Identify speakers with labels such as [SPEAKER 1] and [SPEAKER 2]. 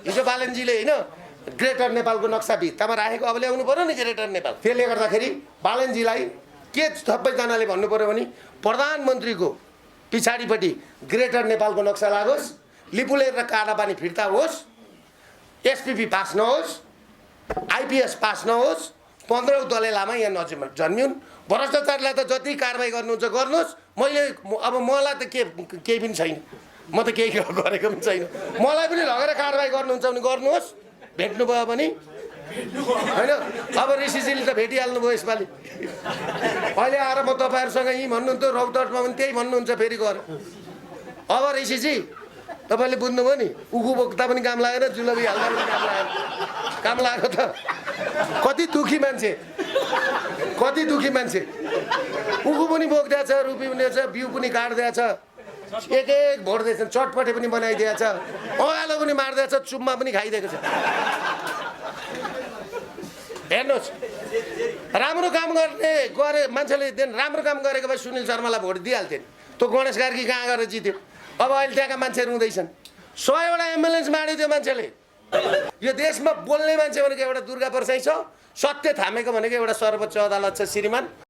[SPEAKER 1] हिजो बालनजीले होइन ग्रेटर नेपालको नक्सा भित्तामा राखेको अब ल्याउनु पर्यो नि ग्रेटर नेपाल। त्यसले गर्दाखेरि बालनजीलाई के सबैजनाले भन्नु पर्यो भने प्रधानमन्त्रीको पछाडिपट्टि ग्रेटर नेपालको नक्सा लागोस्, लिपुलेर र कालापानी फिर्ता होस्, एसपीपी पास नहोस्, आइपीएस पास नहोस्, 15औं दलै लामा यहाँ जन्मिउन्। भ्रष्टाचारलाई त जति कारबाही गर्नुहुन्छ गर्नुहोस्, अब मलाई त केही पनि छैन, म त केही गरेको पनि छैन। मलाई पनि लगेर कारबाही गर्नुहुन्छ भने गर्नुहोस्, भेट्नुभयो भने होइन। अब ऋषिजीले त भेटिहाल्नुभयो यसपालि। अहिले आएर म तपाईँहरूसँग यहीँ भन्नुहुन्थ्यो, रौतहटमा पनि त्यही भन्नुहुन्छ फेरि गएर। अब ऋषिजी तपाईँले बुझ्नुभयो नि, उखु बोक्दा पनि काम लागेन, जुलबी हाल्दा पनि काम लागेन। काम लागेको त कति दुखी मान्छे, कति दुखी मान्छे। उखु पनि बोक्दैछ, रुपी पनि छ, बिउ पनि काट्दैछ, एक एक भोट दिएछ, चटपटे पनि बनाइदिएछ, अँगालो पनि मार्दैछ, चुम्मा पनि खाइदिएको छ। हेर्नुहोस्, राम्रो काम गरे मान्छेले राम्रो काम गरेको भए सुनिल शर्मालाई भोट दिइहाल्थ्यो नि। त्यो गणेश कार्की कहाँ गएर जित्यो। अब अहिले त्यहाँका मान्छेहरू हुँदैछन्, 100वटा एम्बुलेन्स माडिदियो मान्छेले। यो देशमा बोल्ने मान्छे भनेको एउटा दुर्गा परसाई छ, सत्य थामेको भनेको एउटा सर्वोच्च अदालत छ श्रीमान।